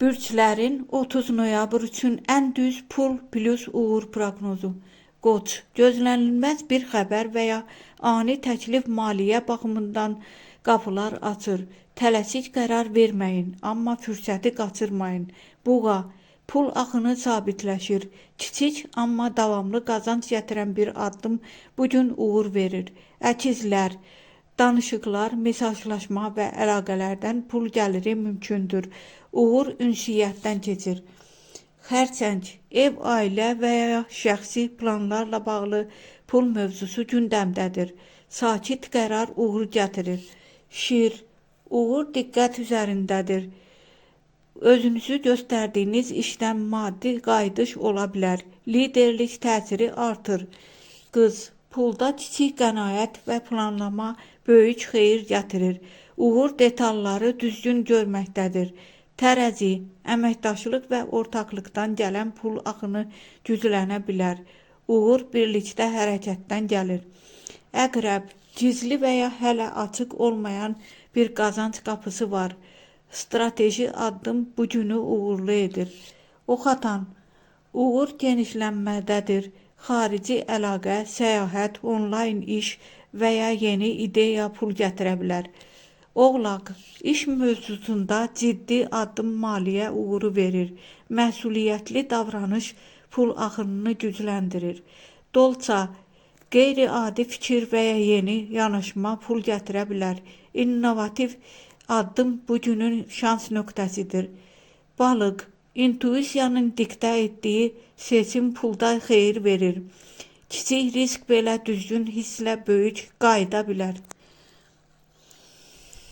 Bürclərin 30 noyabr üçün ən düz pul plus uğur proqnozu. Qoç, gözlənilməz bir xəbər və ya ani təklif maliyyə baxımından qapılar açır. Tələsik qərar verməyin, amma fürsəti qaçırmayın. Buğa, pul axını sabitləşir. Kiçik, amma davamlı qazanc gətirən bir addım bu gün uğur verir. Əkizlər, danışıqlar, mesajlaşma və əlaqələrdən pul gəliri mümkündür. Uğur ünsiyyətdən keçir. Xərçəng, ev, ailə və ya şəxsi planlarla bağlı pul mövzusu gündəmdədir. Sakit qərar uğur gətirir. Şir, uğur diqqət üzərindədir. Özünüzü göstərdiyiniz işdən maddi qayıdış ola bilər. Liderlik təsiri artır. Qız, pulda kiçik qənaət və planlama böyük xeyir gətirir. Uğur detalları düzgün görməkdədir. Tərəzi, əməkdaşlıq və ortaqlıqdan gələn pul axını güclənə bilər. Uğur birlikdə hərəkətdən gəlir. Əqrəb, gizli və ya hələ açıq olmayan bir qazanc qapısı var. Strateji addım bu günü uğurlu edir. Oxatan, uğur genişlənmədədir. Xarici əlaqə, səyahət, onlayn iş və ya yeni ideya pul gətirə bilər. Oğlaq, iş mövzusunda ciddi addım maliyyə uğuru verir. Məsuliyyətli davranış pul axınını gücləndirir. Dolça, qeyri-adi fikir və ya yeni yanaşma pul gətirə bilər. İnnovativ addım bu günün şans nöqtəsidir. Balıq, intuisiyanın diktə etdiyi seçim pulda xeyir verir. Kiçik risk belə düzgün hisslə böyük qayıda bilər.